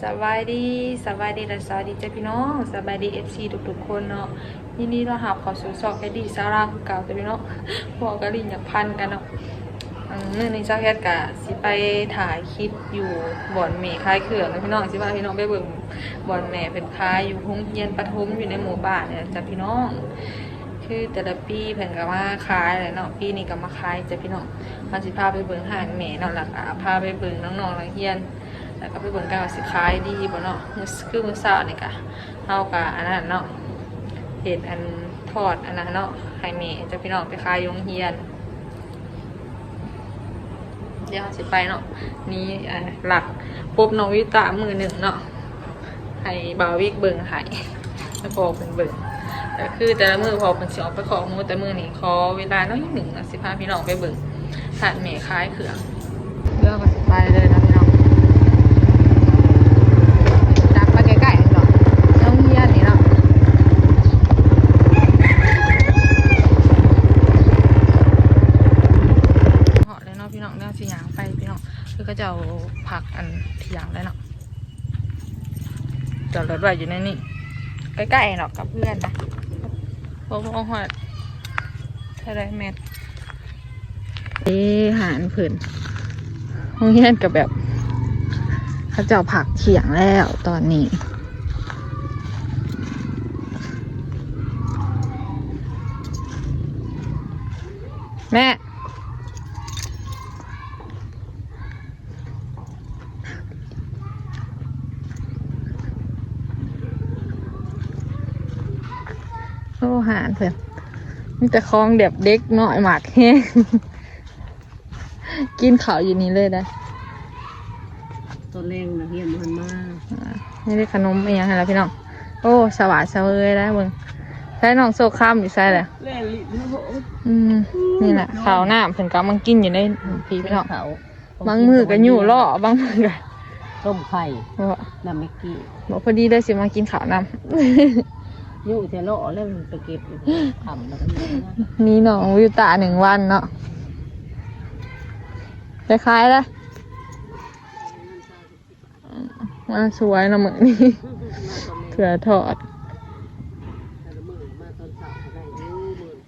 ສະບາຍດີ ສະບາຍດີ ແລະ ສະຫວັດດີຈ້າພີ່ນ້ອງ ສະບາຍດີ ເອັຟຊີ ທຸກໆຄົນເນາະ ຍິນດີຕ້ອນຮັບເຂົ້າສູ່ຊ່ອງແຄດດີ້ສາລາຄືເກົ່າຈ້າພີ່ນ້ອງ ເວົ້າກະລີ້ນຢາກພັນກັນເນາະ. ອືມ ມື້ນີ້ສາວແຄດກະຊິໄປຖ່າຍຄລິບຢູ່ບ່ອນແມ່ຂາຍເຄື່ອງເນາະພີ່ນ້ອງ ຊິພາພີ່ນ້ອງໄປເບິ່ງບ່ອນແມ່ເພິ່ນຂາຍຢູ່ໂຮງຮຽນປະຖົມຢູ່ໃນໝູ່ບ້ານນີ້ແຫຼະຈ້າພີ່ນ້ອງ. ຄືແຕ່ລະປີເພິ່ນກະມາຂາຍແຫຼະເນາະ ປີນີ້ກະມາຂາຍຈ້າພີ່ນ້ອງ. ເຮົາຊິພາໄປເບິ່ງຮ້ານແມ່ເນາະ ແລ້ວກະພາໄປເບິ່ງນ້ອງໆນັກຮຽນ ແລ້ວກໍໄປເບິ່ງກັນວ່າຊິຂາຍດີບໍ່ເນາະ. ມື້ ຄືມື້ເຊົ້ານີ້ກະ ເຮົາກະອັນນັ້ນເນາະ ເຮັດອັນທອດອັນນັ້ນເນາະ ໃຫ້ແມ່ເຈົ້າພີ່ນ້ອງໄປຂາຍຢູ່ໂຮງຮຽນ. ດຽວເຮົາຊິໄປເນາະ ນີ້ ເອີ ລັກປົບນ້ອງວິວຕາມື້ໜຶ່ງເນາະ ໃຫ້ບ່າວວິກເບິ່ງໃຫ້ ໃຫ້ພໍ່ເພິ່ນເບິ່ງ. ກໍຄືແຕ່ລະມື້ພໍ່ເພິ່ນຊິອອກໄປຄອກໝູ ແຕ່ມື້ນີ້ຂໍເວລາໜ້ອຍໜຶ່ງເນາະ ຊິພາພີ່ນ້ອງໄປເບິ່ງຮ້ານແມ່ຂາຍເຄື່ອງ. ເຮືອກໍຊິໄປເລີຍເນາະພີ່ນ້ອງ ຈັກໄປໃກ້ໆເນາະ ໂຮງຮຽນນີ້ເນາະ. ເນາະພີ່ນ້ອງ ດຽວຊິຍ່າງໄປພີ່ນ້ອງ ຄືເຂົາເຈົ້າພັກອັນທ່ຽງແລ້ວເນາະ ຈອດລົດໄວ້ຢູ່ໃນນີ້ ໃກ້ໆດອກກັບເຮືອນນະ ບໍ່ ບໍ່ຮອດເທົ່າໃດແມັດ. ເອີ ຮ້ານເພິ່ນ ໂຮງຮຽນກໍແບບ ເຂົາເຈົ້າພັກທ່ຽງແລ້ວຕອນນີ້ ແມ່. ໂອ້ ຮ້ານເພິ່ນມີແຕ່ຂອງແບບເດັກນ້ອຍມັກແຮງ ກິນເຂົ້າຢູ່ນີ້ເລີຍໄດ໋. ຕອນແລງນະຮຽນບໍ່ທັນມາ ອ່າ ນີ້ເດ້ຂະໜົມອີ່ຫຍັງຫັ້ນລະພີ່ນ້ອງ. ໂອ້ ສະຫວາດສະເຫວີຍໄດ໋ເບິ່ງ. ໃສນ້ອງໂຊຄຳຢູ່ໃສລະ? ແລ່ນຫຼິ້ນຢູ່. ອືມ ນີ້ແຫຼະ ເຂົ້ານ້ຳເພິ່ນກໍເອົາມາກິນຢູ່ໃນພີ້ພີ່ນ້ອງ. ບາງມື້ກໍຍູ້ລໍ້ ບາງມື້ກໍຕົ້ມໄຂ່ ບໍ່ ນ້ຳແມັກກີ້ ບໍ່ ພໍດີເລີຍຊິມາກິນເຂົ້ານຳ. ຍູ້ແຕ່ລໍ້ແລ້ວໄປເກັບຢູ່ຄ່ຳແລ້ວກໍນີ້ນະ. ມີນ້ອງວິວຕາໜຶ່ງວັນເນາະ ໄປຂາຍລະ. ມາສວຍເນາະມື້ນີ້ ເພື່ອທອດ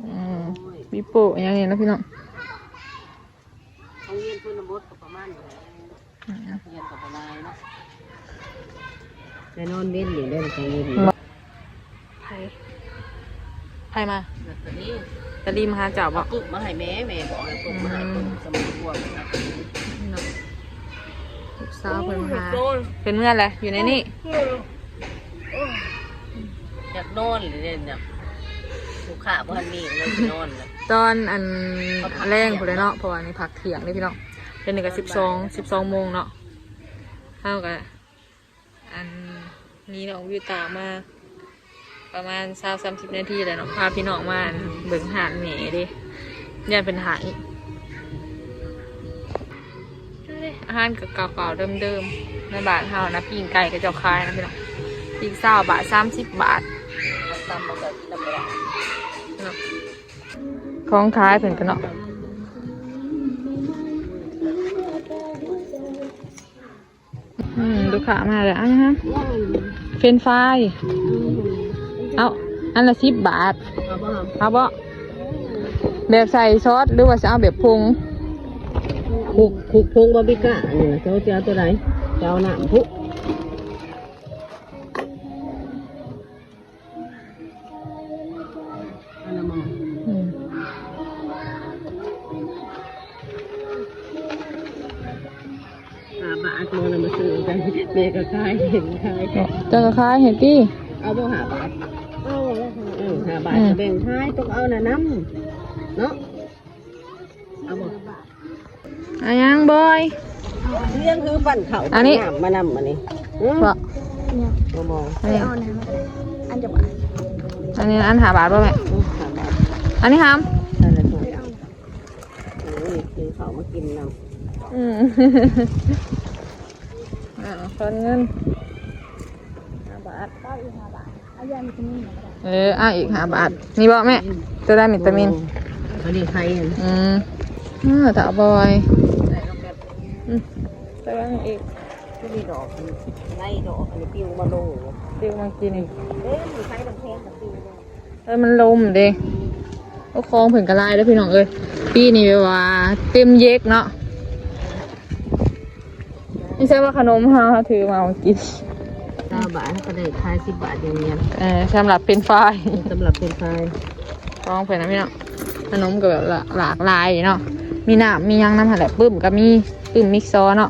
ອືມ ປີໂປ້ຫຍັງນີ້ເນາະພີ່ນ້ອງ. ໂຮງຮຽນຊົນນະບົດກໍປະມານນີ້ແຫຼະ ອືມ ນັກຮຽນກໍບໍ່ຫຼາຍເນາະ ໄປນອນເວັນຢູ່ເດ້ໂຮງຮຽນນີ້. ໃຜ ໃຜມາ? ຕາລີ ຕາລີມາຫາເຈົ້າບໍ່? ເອົາປຶ້ມມາໃຫ້ແມ່ ແມ່ບອກໃຫ້ປຶ້ມມາໃຫ້ ອືມ ປຶ້ມສະໝອງບວມເນາະ. ລູກສາວເພິ່ນມາຫາ ເພິ່ນເມືອແຫຼະ ຢູ່ໃນນີ້. ຢາກນອນເລີຍເດ້ ຢາກ ລູກຄ້າບໍ່ທັນມີເລີຍຊິນອນລະ. ຕອນອັນແລງພຸ້ນແຫຼະເນາະ ເພາະວ່ານີ້ພັກທ່ຽງເດ້ພີ່ນ້ອງ. ດຽວນີ້ກໍສິບສອງ ສິບສອງໂມງເນາະ ເຮົາກໍ ອັນນີ້ນ້ອງວິວຕາມາປະມານຊາວສາມສິບນາທີແລ້ວເນາະ ພາພີ່ນ້ອງມາ ອັນ ເບິ່ງຮ້ານແມ່ເດ້ ຢ້ານເພິ່ນຫາຍ. ອາຫານກໍເກົ່າໆເດີມໆ ໃນບ້ານເຮົານະ ປີ້ງໄກ່ເຂົາເຈົ້າຂາຍນະພີ່ນ້ອງ ປີ້ງຊາວບາດ ສາມສິບບາດ ຕຳບໍ່ກໍກິນນຳບໍ່ໄດ້ເນາະ. ຂອງຂາຍເພິ່ນກໍເນາະ. ອືມ ລູກຄ້າມາແລ້ວ ເອົາຫຍັງ? ເຟຣນຟາຍ. ອືມ ເອົາ ອັນລະສິບບາດ. ເອົາບໍ່? ເອົາບໍ່? ແບບໃສ່ຊອສ ຫຼືວ່າຊິເອົາແບບຜົງ? ຄຸກ ຄຸກຜົງບາບິການີ້ນະ ເຈົ້າຊິເອົາຕົວໃດ? ເຈົ້າເອົານ້ຳພຸ້ນ. ອັນນັ້ນບໍ່? ອືມ ຫ້າບາດ ມື້ນັ້ນມາຊື້ກັນ ແມ່ກໍຂາຍເຫັນຂາຍ ເຈົ້າກໍຂາຍໃຫ້ຕິ. ເອົາບໍ່ ຫ້າບາດ? ເອົາ ເອີ ຫ້າບາດ ອືມ ກໍແບ່ງຂາຍ ຕ້ອງເອົານະນຳເນາະ. ເອົາບໍ່? ອາຫຍັງບອຍ? ເລື່ອງຄືປັ່ນເຂົ້າ ອັນນີ້ ມານຳອັນນີ້ ອືມ ບໍ່ ບໍ່ ບໍ່ ອັນນີ້ ອັນຈັກບາດ? ອັນນີ້ອັນຫ້າບາດບໍ່ແມ່? ອືມ ຫ້າບາດ. ອັນນີ້ຫາມ ໂອ້ຍ ຊື້ເຂົ້າມາກິນນຳ. ອືມ ອ່າ ທອນເງິນ ຫ້າບາດ ເອົາອີກຫ້າບາດ. ເອີ ເອົາອີກຫ້າບາດ. ນີ້ບໍ່ແມ່? ຕົວໃດວິຕາມິນ? ໂອ້ ອັນນີ້ໄຂ່. ອືມ ເອີ ຕາບອຍ. ອືມ ຕາບອຍອີກ. ນີ້ດອກ ໃນດອກອັນນີ້ປິວມາລົງ ປິວມາກິນ ເອີ ມັນໃຊ້ນ້ຳແຂງກໍປິວມາ ເອີ ມັນລົມເດ້. ໂອ້ ຂອງເພິ່ນກໍຫຼາຍເດ້ພີ່ນ້ອງເອີຍ ປີນີ້ແບບວ່າເຕັມເຢກເນາະ. ນີ້ໃຊ່ວ່າຂະໜົມເຮົາ ເຮົາຖືມາເອົາກິນ ຊາວບາດ ເຮົາກໍໄດ້ຂາຍສິບບາດຢ່າງດຽວ ເອີ ສຳລັບເຟຣນຟາຍ ສຳລັບເຟຣນຟາຍ ຂອງເພິ່ນນະພີ່ນ້ອງ. ຂະໜົມກໍແບບຫຼາກຫຼາຍເນາະ ມີນ້ຳມີຫຍັງນຳຫັ້ນແຫຼະ ປຶ້ມກໍມີ ປຶ້ມມິກຊໍເນາະ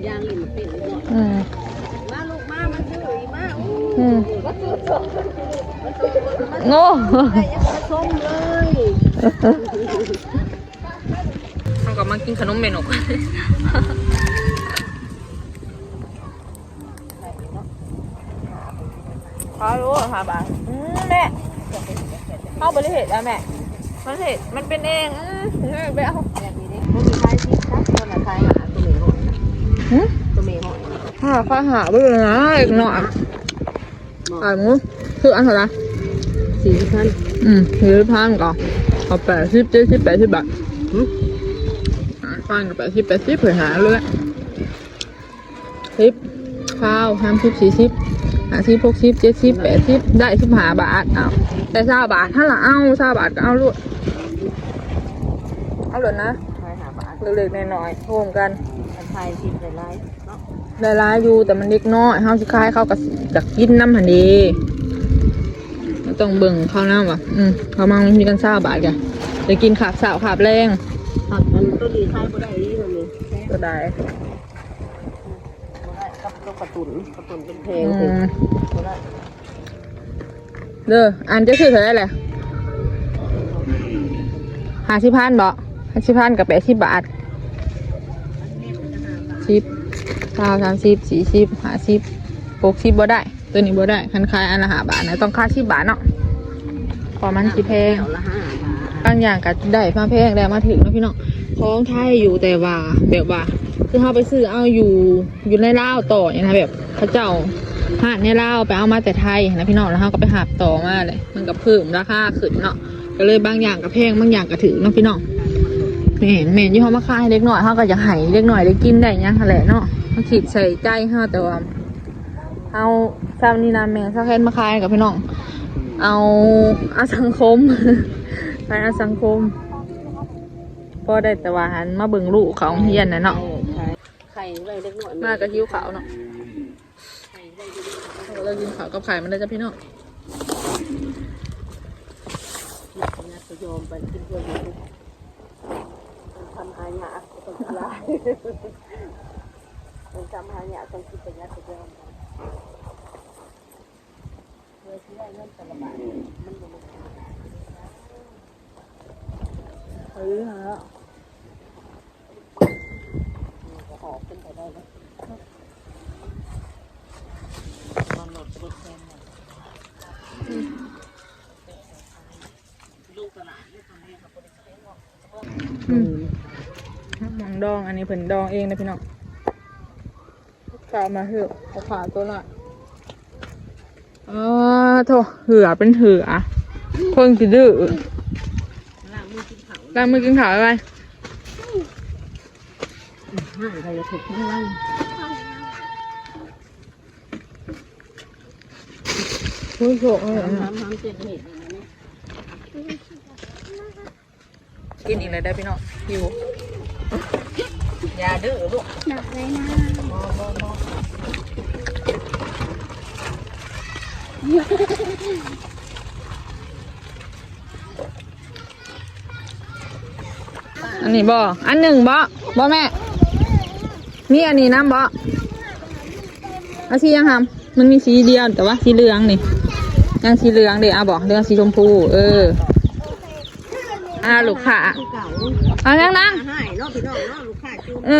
ຢ່າງນີ້ມັນເປັນເນາະ ອືມ ມາລູກມາ ມາຊື້ອີກມາ ອືມ ໂອ້ ໄດ້ຍັງມາຊົມເລີຍ. ເຮົາກໍມາກິນຂະໜົມແມ່ນົກ ຂາຍໂລຫ້າບາດ. ອືມ ແມ່ ເຮົາບໍ່ໄດ້ເຮັດອະແມ່ ມັນເຮັດ ມັນເປັນເອງ. ອືມ ແມ່ໄປເອົາ ບໍ່ມີຂາຍສິບ ຈັກຄົນນະຂາຍຫ້າ ໂຕແມ່ຮ້ອຍນະ. ຫື? ໂຕແມ່ຮ້ອຍນະ ຫ້າ ຂາຍຫ້າເບິ່ງນະ ເດັກນ້ອຍ. ຂາຍໝູ ຊື້ອັນເທົ່າໃດ? ສີ່ສິບພັນ. ອືມ ສີ່ສິບພັນກໍເອົາແປດສິບ ເຈັດສິບ ແປດສິບບາດ. ຫື? ຫ້າພັນກໍແປດສິບ ແປດສິບ ເພິ່ນຫາເລີຍ ສິບ ຊາວ ສາມສິບ ສີ່ສິບ ຫ້າສິບ ຫົກສິບ ເຈັດສິບ ແປດສິບ ໄດ້ສິບຫ້າບາດ. ເອົາ ໄດ້ຊາວບາດຫັ້ນລະ ເອົາຊາວບາດກໍເອົາໂລດ ເອົາໂລດນະ ຂາຍຫ້າບາດ ເລັກໆນ້ອຍໆ ໂຮມກັນ. ຄັນຂາຍສິບໄດ້ຫຼາຍເນາະ ໄດ້ຫຼາຍຢູ່ ແຕ່ມັນເດັກນ້ອຍ ເຮົາຊິຂາຍເຂົາກໍຢາກກິນນຳຫັ້ນເດ ຕ້ອງເບິ່ງເຂົານຳວ່າ ອືມ ເຂົາມາມີກັນຊາວບາດ ກະໄດ້ກິນຄາບເຊົ້າຄາບແລງ. ຄາບ ອັນໂຕນີ້ຂາຍບໍ່ໄດ້ອີ່ໂຕນີ້ ກໍໄດ້ ບໍ່ໄດ້ກັບໂຕກະຕຸ້ນ ກະຕຸ້ນເປັນແພງ ອືມ ບໍ່ໄດ້. ເດີ ອັນເຈົ້າຊື້ເທົ່າໃດແຫຼະ? ຫ້າສິບພັນບໍ? ຫ້າສິບພັນກໍແປດສິບບາດ ສິບ ຊາວ ສາມສິບ ສີ່ສິບ ຫ້າສິບ ຫົກສິບບໍ່ໄດ້ ໂຕນີ້ບໍ່ໄດ້. ຄັນຂາຍອັນລະຫ້າບາດນະ ຕ້ອງຂາຍສິບບາດເນາະ ເພາະມັນຊິແພງ. ບາງຢ່າງກໍໄດ້ມາແພງ ໄດ້ມາຖືກເນາະພີ່ນ້ອງ ຂອງໄທຢູ່ ແຕ່ວ່າແບບວ່າ ຄືເຮົາໄປຊື້ເອົາຢູ່ ຢູ່ໃນລາວຕໍ່ນີ້ນະ ແບບເຂົາເຈົ້າ ຮ້ານໃນລາວໄປເອົາມາແຕ່ໄທນະພີ່ນ້ອງ ແລ້ວເຮົາກໍໄປຮັບຕໍ່ມາແຫຼະ ມັນກໍເພີ່ມລາຄາຂຶ້ນເນາະ ກໍເລີຍບາງຢ່າງກໍແພງ ບາງຢ່າງກໍຖືກເນາະພີ່ນ້ອງ. ແມ່ນ ແມ່ນຢູ່ ເຮົາມາຂາຍໃຫ້ເດັກນ້ອຍ ເຮົາກໍຢາກໃຫ້ເດັກນ້ອຍໄດ້ກິນໄດ້ຫຍັງຫັ້ນແຫຼະເນາະ ມາຄິດໃສ່ໃຈເຮົາ ແຕ່ວ່າເຮົາ ຊາວນີ້ນະ ແມ່ຊາວແຄນມາຂາຍກັບພີ່ນ້ອງ ເອົາ ເອົາສັງຄົມ ຂາຍເອົາສັງຄົມ ພໍໄດ້ແຕ່ວ່າຫັ້ນ ມາເບິ່ງລູກເຂົາໂຮງຮຽນນະເນາະ. ໄຂ່ໄວ້ເລັກນ້ອຍ ມາກໍຫິວເຂົ້າເນາະ ເຮົາກໍເລີຍກິນເຂົ້າກັບໄຂ່ມັນເດີຈ້າພີ່ນ້ອງ. ກິນຫຍັງກໍຍອມໄປ ກິນເພື່ອຢູ່ ມັນທຳຫາຍາກ ຕ້ອງກິນຫຼາຍ ມັນທຳຫາຍາກ ຕ້ອງກິນປະຢັດປະຢອມໄປ ເພື່ອຊິໄດ້ເງິນແຕ່ລະບາດ ມັນບໍ່ແມ່ນ ເອີ ຫາ ອືມ ໝ່ອງດອງ ອັນນີ້ເພິ່ນດອງເອງເດີພີ່ນ້ອງ. ເຂົ້າມາເຫືອ ເອົາຜ້າຕົວນັ້ນ ອໍ ໂທ້ ເຫືອເປັນເຫືອ ຄົນຊິດື້ ລ້າງມືກິນເຂົ້າ ລ້າງມືກິນເຂົ້າໄວໆ. ຫ້າງໃຜຈະຖືກທັງວັນ ໂອ້ຍ ໂຊກເອີຍ ຫ້າມ ຫ້າມ ຫ້າມເຈັບເຫັດ ກິນອີກແລ້ວເດີພີ່ນ້ອງ ຫິວ ຢ່າດື້ລູກ ໜັກເລີຍນະ ບໍ່ ບໍ່ ບໍ່ ອັນນີ້ບໍ່ ອັນໜຶ່ງບໍ່ ບໍ່ແມ່ ມີອັນນີ້ນຳບໍ່ ເອົາສີຫຍັງຫຳ ມັນມີສີດຽວ ແຕ່ວ່າສີເຫຼືອງນີ້ ຍັງສີເຫຼືອງເດ້ ເອົາບໍ່ ຫຼືວ່າສີຊົມພູ ເອີ ອ່າ ລູກຄ້າ ເອົາຫຍັງນາງ ເອີ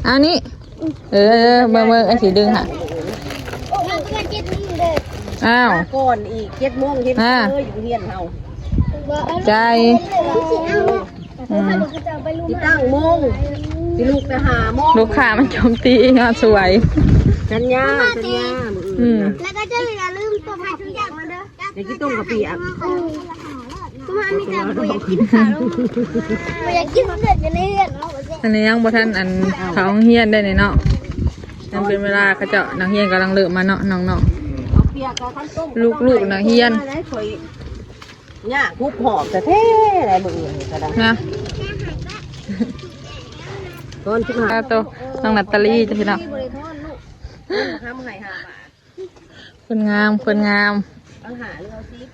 ເອົານີ້ ເອີ ເບິ່ງໆ ເອີ ຊິດຶງຫາ ອ້າວ ມາກ່ອນອີກ ເຈັດໂມງເຫັນ ອ່າ ເອີ ຢູ່ໂຮງຮຽນເຮົາ ໃຈ ອືມ ຊິຕັ້ງໂມງ ຊິລຸກແຕ່ຫ້າໂມງ ລູກຄ້າມັນໂຈມຕີຍອດສວຍ ສັນຍາ ສັນຍາ ມື້ອື່ນ ອືມ ນະ ແລ້ວກໍຈະຢ່າລືມຕົ້ມຜັກທຸກຢ່າງມາເດີ ຢາກກິນຕົ້ມກະປິອະ ຄືວ່າມີແຕ່ບໍ່ຢາກກິນເຂົ້າ ບໍ່ຢາກກິນເລືອດຢູ່ໃນເລືອດເນາະ ອັນນີ້ຍັງບໍ່ທັນອັນເຂົ້າໂຮງຮຽນໄດ້ນີ້ເນາະ ຍັງເປັນເວລາເຂົາເຈົ້າ ນັກຮຽນກຳລັງເລີ່ມມາເນາະ ນ້ອງໆ ເອົາເປຍກະຄັນຕົ້ມ ລູກໆ ນັກຮຽນ ຂ້ອຍຍາກຮຸບຫອບແທ້ໆ ໄດ້ມື້ອື່ນນີ້ກະໄດ້ນະ ຕອນສິບຫ້າ ຕາໂຕ ນ້ອງນາຕາລີຈ້ະພີ່ນ້ອງ ບໍ່ໄດ້ທອນລູກ ເພິ່ນທຳໃຫ້ຫ້າບາດ ຄົນງາມ ຄົນງາມ ເອົາຫ້າຫຼືເອົາສິບ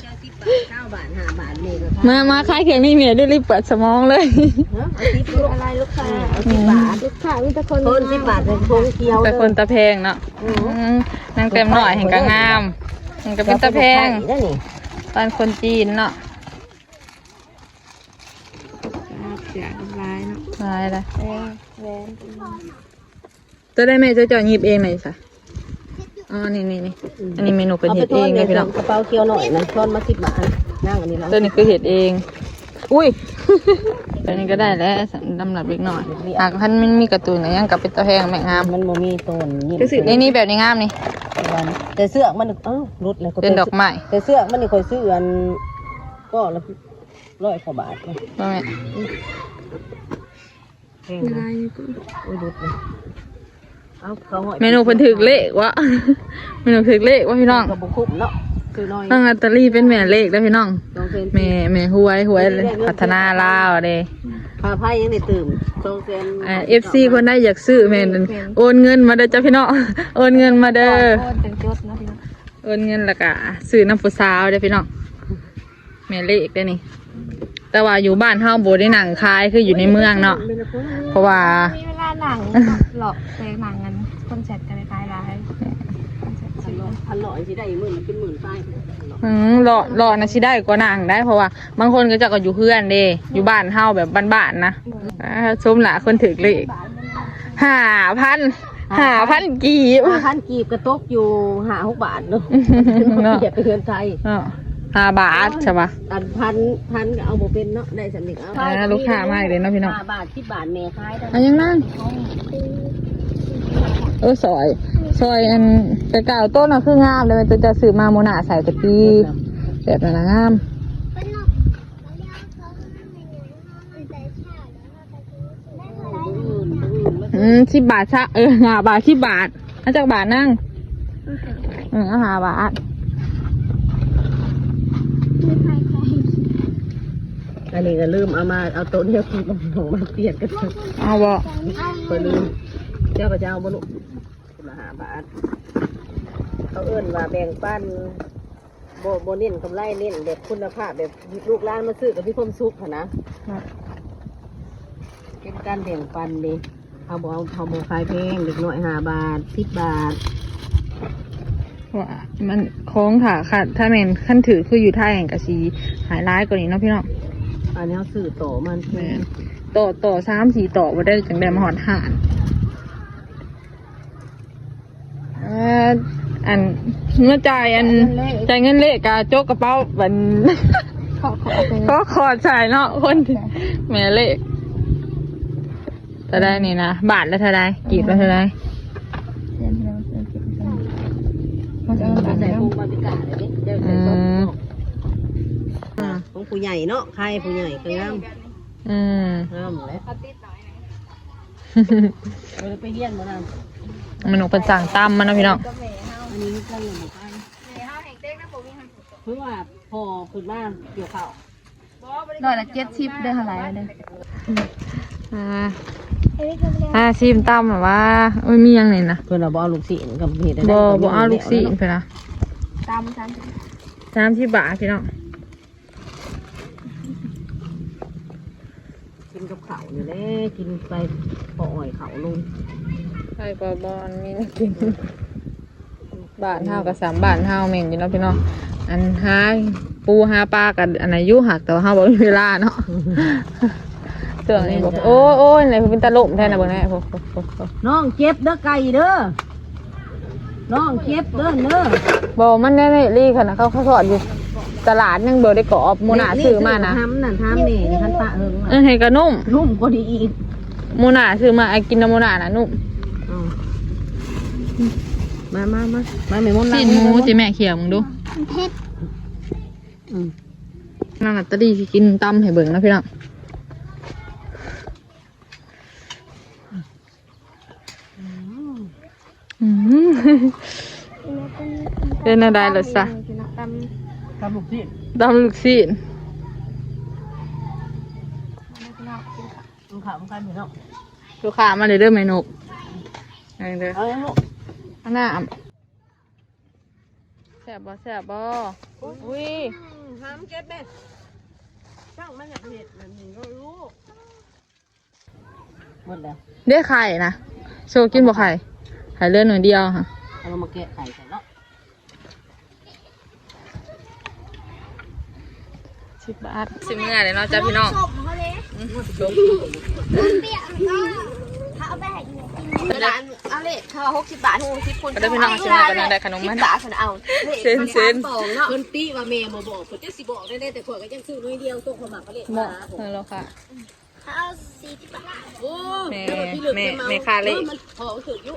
ເຈົ້າສິບບາດ ຊາວບາດ ຫ້າບາດ ນີ້ກະ ມາ ມາຂາຍເຄື່ອງນີ້ແມ່ ໄດ້ຣີບເປີດສະໝອງເລີຍ ເອົາສິບລູກ ອາໄລລູກຄ້າ ເອົາສິບບາດ ລູກຄ້າມີແຕ່ຄົນ ຄົນສິບບາດ ເປັນຄົນຂຽວ ແຕ່ຄົນຕາແພງເນາະ ອືມ ອືມ ນາງແຕ້ມນ້ອຍຫັ້ນກະງາມ ມັນກະເປັນຕາແພງ ບ້ານຄົນຈີນເນາະ ເສື້ອຫຼາຍເນາະ ຫຼາຍລະ ເອີ ແຫວນ ໂຕໃດແມ່ ເຈົ້າ ເຈົ້າຫຍິບເອງໄດ້ຊະ ອໍ ນີ້ໆໆ ອືມ ອັນນີ້ແມ່ນົກເພິ່ນເຮັດເອງເດ້ພີ່ນ້ອງ ກະເປົາຂຽວໜ້ອຍນະ ທອນມາສິບບາດ ນາງອັນນີ້ລະ ໂຕນີ້ຄືເຮັດເອງ ອຸ້ຍ ໂຕນີ້ກະໄດ້ແຫຼະ ສຳລັບເດັກນ້ອຍ ຫາກຄັນມັນມີກາຕູນອີ່ຫຍັງກະເປັນຕາແພງແມ່ງາມ ມັນບໍ່ມີໂຕນີ້ ນີ້ໆ ແບບນີ້ງາມນີ້ ແຕ່ເຊືອກມັນ ເອົ້າ ຫຼຸດແລ້ວ ເປັນດອກໄມ້ ແຕ່ເຊືອກມັນນີ້ຂ້ອຍຊື້ອັນ ກໍລະຮ້ອຍກວ່າບາດ ບໍ່ແມ່ນ ແພງນະ ໂອ້ຍ ຫຼຸດເລີຍ ເອົາ ເຂົ້າຮ້ອຍ ແມ່ນົກເພິ່ນຖືກເລກວະ ແມ່ນົກຖືກເລກວະພີ່ນ້ອງ ກະບໍ່ຄຸ້ມເນາະ ຊື້ໜ້ອຍ ນ້ອງນາຕາລີເປັນແມ່ເລກເດ້ພີ່ນ້ອງ ສອງແສນ ແມ່ ແມ່ຫວຍ ຫວຍພັດທະນາລາວເດ້ ຄ່າໄຟຍັງໄດ້ຕື່ມ ສອງແສນ ອ່າ ເອັຟຊີ ຄົນໃດຢາກຊື້ແມ່ນ ໂອນເງິນມາເດີຈ້ະພີ່ນ້ອງ ໂອນເງິນມາເດີ ໂອນຈັ່ງຈົດເນາະພີ່ນ້ອງ ໂອນເງິນແລ້ວກະຊື້ນຳຜູ້ສາວເດີພີ່ນ້ອງ ແມ່ເລກເດ້ນີ້ ແຕ່ວ່າຢູ່ບ້ານເຮົາບໍ່ໄດ້ນັ່ງຂາຍຄືຢູ່ໃນເມືອງເນາະ ເພາະວ່າ ມີເວລານັ່ງເລາະ ແຕ່ນັ່ງອັນຄົນແຊັດກະໄດ້ຂາຍຫຼາຍ ພັນຮ້ອຍຊິໄດ້ໝື່ນ ເປັນໝື່ນປາຍ ອືມ ເລາະ ເລາະນະຊິໄດ້ກວ່ານັ່ງໄດ໋ ເພາະວ່າບາງຄົນເຂົາເຈົ້າກະຢູ່ເຮືອນເດ້ ຢູ່ບ້ານເຮົາແບບບ້ານໆ ນະ ອ່າ ສົມລະຄົນຖືກເລກ ຫ້າພັນ ຫ້າພັນ ຫ້າພັນກີບ ຫ້າພັນກີບກະຕົກຢູ່ຫ້າຫົກບາດເນາະ ເນາະ ປຽບເປັນເງິນໄທເນາະ ຫ້າບາດຊະວະ ອັນພັນ ພັນກະເອົາບໍ່ເປັນເນາະ ໄດ້ສ່ຳນີ້ກະເອົາ ອ່າ ລູກຄ້າມາອີກແລ້ວເນາະພີ່ນ້ອງ ຫ້າບາດ ສິບບາດ ແມ່ຂາຍໄດ້ ເອົາຫຍັງນາງ ເອີ ຊອຍ ຊອຍອັນແຕ່ເກົ່າ ໂຕນັ້ນຄືງາມເດ້ ແມ່ນໂຕເຈົ້າຊື້ມາມື້ໜ້າໃສ່ແຕ່ປີ ແບບນັ້ນນະງາມ ອືມ ສິບບາດຊະ ເອີ ຫ້າບາດ ສິບບາດ ເອົາຈັກບາດນາງ ເອີ ເອົາຫ້າບາດ ອັນນີ້ກະລືມເອົາມາ ເອົາໂຕະແນວກິນມາປ່ຽນກັນ ເອົາບໍ່ ຂ້ອຍລືມ ເຈົ້າກະຈະເອົາບໍ່ລູກ ຄົນລະຫ້າບາດ ເຂົາເອີ້ນວ່າແບ່ງປັນ ບໍ່ ບໍ່ເນັ້ນກຳໄລ ເນັ້ນແບບຄຸນນະພາບ ແບບລູກຫຼານມາຊື້ກະມີຄວາມສຸກຫັ້ນນະ ເປັນການແບ່ງປັນເດ້ ເຮົາບໍ່ເອົາ ເຮົາບໍ່ຂາຍແພງ ເດັກນ້ອຍຫ້າບາດ ສິບບາດ ເພາະວ່າມັນຂອງຖ້າ ຖ້າ ຖ້າແມ່ນຄັນຖືກຄືຢູ່ໄທຫັ້ນກະຊິຂາຍຫຼາຍກວ່ານີ້ເນາະພີ່ນ້ອງ ອັນນີ້ເຮົາຊື້ຕໍ່ມັນ ແມ່ນ ຕໍ່ ຕໍ່ສາມສີ່ຕໍ່ບໍ່ໄດ້ ຈັ່ງໄດ້ມາຮອດຮ້ານ ເອີ ອັນ ມາຈ່າຍ ອັນ ຈ່າຍເງິນເລກກະຈົກກະເປົາ ອັນ ຂໍຂອດໃສ່ເນາະ ຄົນ ແມ່ເລກ ເທົ່າໃດນີ້ນະ ບາດລະເທົ່າໃດ ກີບລະເທົ່າໃດ ອືມ ຂອງຜູ້ໃຫຍ່ເນາະ ຂາຍໃຫ້ຜູ້ໃຫຍ່ກະງາມ ອືມ ງາມແຫຼະ. ບໍ່ໄດ້ໄປຮຽນບໍ່ນາງ ແມ່ນົກເພິ່ນສັ່ງຕຳມາເນາະພີ່ນ້ອງ ອັນນີ້ເພິ່ນຍັງບໍ່ໄປ ຄືວ່າພໍ່ຂຶ້ນມາກ່ຽວເຂົ້າ ຮ້ອຍລະເຈັດສິບເດີ ເທົ່າໃດເດີ ອ່າ ອ່າ ຊີມຕຳລະວ່າ ໂອ້ຍ ມີຫຍັງນີ້ນະ ເພິ່ນວ່າບໍ່ເອົາລູກຊີ້ນ ກະເຮັດໄດ້ ບໍ່ ບໍ່ເອົາລູກຊີ້ນເພິ່ນນະ ຕຳສາມສິບ ສາມສິບບາດພີ່ນ້ອງ. ກິນກັບເຂົ້ານີ້ແຫຼະ ກິນໄປພໍອ້ອຍເຂົ້າລົງ ໄປພໍບອນມີແນວກິນ ບ້ານເຮົາກະສ່ຳບ້ານເຮົາແມ່ນຢູ່ເນາະພີ່ນ້ອງ ອັນຫາປູຫາປາກະອັນນັ້ນຢູ່ ຫາກແຕ່ວ່າເຮົາບໍ່ມີເວລາເນາະ ຊ່ວງນີ້ບໍ່ ໂອ້ຍ ໂອ້ຍ ນີ້ເປັນຕາລົມແທ້ນະ ເບິ່ງແນ່ ໂອ້ ໂອ້ ໂອ້ ນ້ອງເຈັບເດີ ໄກ່ເດີ. ນ້ອງເຈັບເດີ ເດີ ບໍ່ ມັນແນ່ໆ ລີຂະໜາດເຂົາ ເຂົາທອດຢູ່ຕະຫຼາດຍັງບໍ່ໄດ້ກອບ ມື້ໜ້າຊື້ມານະ ທຳນັ້ນທຳນີ້ ຄັນປະເຫິງ ເອີ ໃຫ້ກະນຸ້ມ ນຸ້ມກວ່ານີ້ອີກ ມື້ໜ້າຊື້ມາ ໃຫ້ກິນນຳມື້ໜ້ານະ ນຸ້ມ ມາ ມາ ມາ ມາ ແມ່ມົນ ຊີ້ນໝູຕິແມ່ ຂຽວເບິ່ງດູ ເຜັດ ອືມ ນ້ອງນາຕາລີຊິກິນຕຳໃຫ້ເບິ່ງນະພີ່ນ້ອງ ເປັນແນວໃດລະຊະ? ຕຳ ຕຳລູກຊີ້ນ ຕຳລູກຊີ້ນ. ກິນເຂົ້ານຳກັນພີ່ນ້ອງ. ລູກຄ້າມາເດີ ເດີແມ່ນົກ. ເອົາເດີ ເອົາຫຍັງລູກ? ເອົານ້ຳ. ແຊບບໍ່? ແຊບບໍ່? ອຸ້ຍ ອຸ້ຍ ຫ້າມເກັບແມ່. ຊ່າງມັນຢາກເຮັດແບບນີ້ເນາະລູກ. ໝົດແລ້ວ ເດ້ໄຂ່ນະ. ໂຊກິນບໍ່ໄຂ່? ໄຂ່ເຫຼືອໜ້ອຍດຽວຫະ. ເອົາລົງມາແກະໄຂ່ໃສ່ເນາະ. ສິບບາດ ຊິເມື່ອເລີຍເນາະຈ້າພີ່ນ້ອງ. ເວລາເອົາເລກເຂົາວ່າຫົກສິບບາດ ຫົກສິບຄູນ ເອົາເດີພີ່ນ້ອງ. ຊິເມື່ອໄປນຳໄດ້ຂະໜົມມັນ ສິບບາດເພິ່ນເອົາ. ເຊັນ ເຊັນ ເພິ່ນຕິວ່າແມ່ບໍ່ບອກ ເພິ່ນຈັກຊິບອກໄດ້ ແຕ່ຂ້ອຍກໍຍັງຊື້ໜ້ອຍດຽວ ຕົວຂ້ອຍມັກເອົາເລກ ເອີ ແລ້ວຄ່ະ. ເອົາສີ່ສິບບາດ. ໂອ້ ແມ່ ແມ່ ແມ່ຄ້າເລກ ມັນພໍຖືກຢູ່.